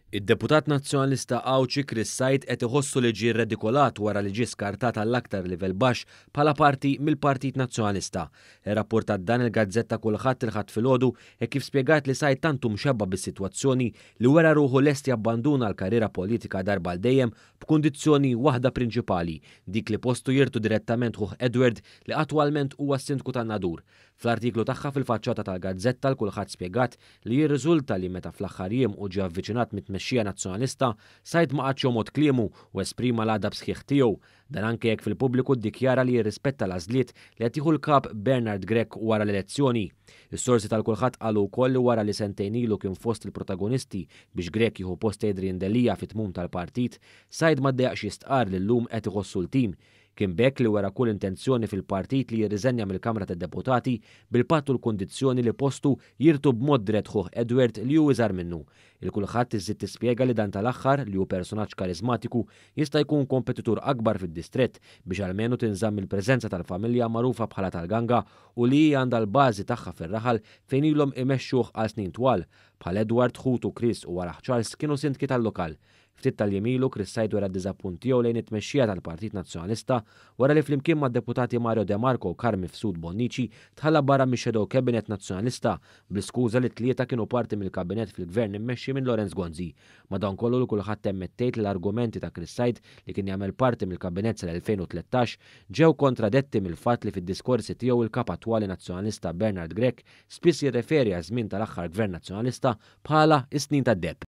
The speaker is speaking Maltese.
Id-deputat Nazzjonalista Għawdxi Chris Said qed iħossu li ġie rredikolat wara li ġie skartat għall-aktar livell baxx bħala parti mill-Partit Nazzjonalista. Irrapportat dan il-gazzetta Kulħadd il-Ħadd filgħodu hekk kif spjegat li Said tant hu mxebba' bis-sitwazzjoni li wera ruħu lest jabbanduna l-karriera politika darba għal dejjem b'kundizzjoni waħda prinċipali, dik li postu jirtu direttament ħuh Edward li attwalment huwa s-Sindku tan-Nadur. Fl-artiklu tagħha fil-faċċata tal-gazzetta l-Kulħadd spjegat li jirriżulta li meta fl-aħħar jiem hu ġie avviċinat mit-tmexxija Nazzjonalista, Said ma qagħadx jomgħod kliemu u esprima l-għadab sħiħ tiegħu. Dan anke jekk fil-pubbliku ddikjara li jirrispetta l-għażliet li qed jieħu l-Kap Bernard Grech wara l-elezzjoni. Is-sorsi tal-Kulħadd qalu wkoll li wara li sentejn ilu kien fost il-protagonisti biex Grech jieħu post Adrian Delia fit-tmum tal-partit, Said ma ddejjaqx jistqarr li llum qed iħossu ltim. Kien b'hekk li wera kull intenzjoni fil-partit li jirriżenja mill-Kamra tad-Deputati bil-patt u l-kundizzjoni li postu jirtu b'mod dirett ħuh Edward li hu iżgħar minnu. Il-Kulħadd iżżid tispjega li dan tal-aħħar, li hu personaġġ kariżmatiku, jista' jkun kompetitur akbar fid-distrett biex almenu tinżamm il-preżenza tal-familja magħrufa bħala tal-Ganga u li hi għandha l-bażi tagħha fir-raħal fejn ilhom imexxuh għal snin twal. Bħal Edward, ħutu Chris u warah Charles kienu sindki tal-lokal. Ftit tal-jiem ilu, Chris Said wera d-diżappunt tiegħu lejn it-tmexxija tal-Partit Nazzjonalista wara li flimkien mad-Deputati Mario De Marco u Carm Mifsud Bonnici tħalla barra mix-Shadow Cabinet Nazzjonalista bl-iskuża li t-tlieta kienu parti mill-Kabinett fil-Gvern immexxi minn Lawrence Gonzi. Madankollu l-kulħadd temmet tgħid li l-argumenti ta' Chris Said li kien jagħmel parti mill-Kabinett sal-2013 ġew kontradetti mill-fatt li fid-diskorsi tiegħu l-Kap attwali Nazzjonalista Bernard Grech spiss jirreferi għaż-żmien tal-aħħar Gvern Nazzjonalista bħala s-snin tad-deheb.